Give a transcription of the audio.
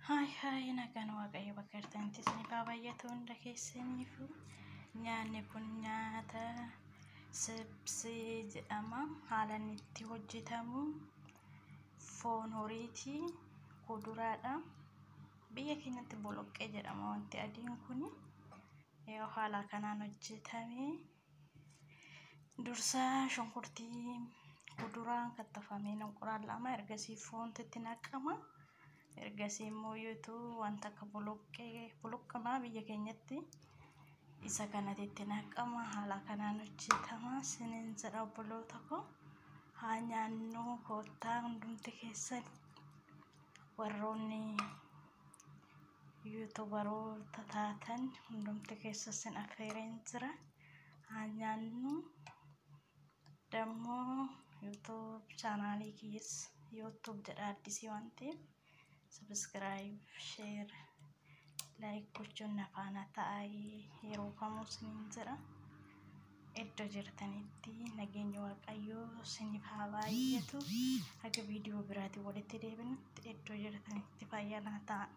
Haay haay, nagaan Waaqayyo bakka jirtanitti isiniif haa baay'atu hunda keessaniifu. Nyaanni kun nyaata sibsii jedhama. Haala inni itti hojjetamu foon horiiti, kuduraadha. Biyya keenyatti boloqqee jedhama wanti adiin kun. Yoo haala kanaan hojjetame, dursa shunkurtii kuduraan kattafamee inqulaallama. Ergasii foontu itti naqama. Ergasii immoo yootuu wanta akka boloqqee, boloqqamaa biyya keenyatti, isa kanatti itti naqama. Haala kanaan hojjetama sinin jedha obboloota koo. Haa nyaannu, koottaa hundumti keessan. Warroonni yuutubaroota taatan hundumti keessa sin affeereen jira. Haa nyaannu. Dammoo YouTube chaanaalii kiyyas YouTube jedha, addisii waan ta'eef subscribe, share, like gochuun na faana ta'aa yeroo kamuu sinin jedha. Iddoo jirtanitti nageenya Waaqayyoo siniif haa baay'atu. Haga viidiyoo biraatiin walitti deebinutti iddoo jirtanitti fayyaa naa ta'a.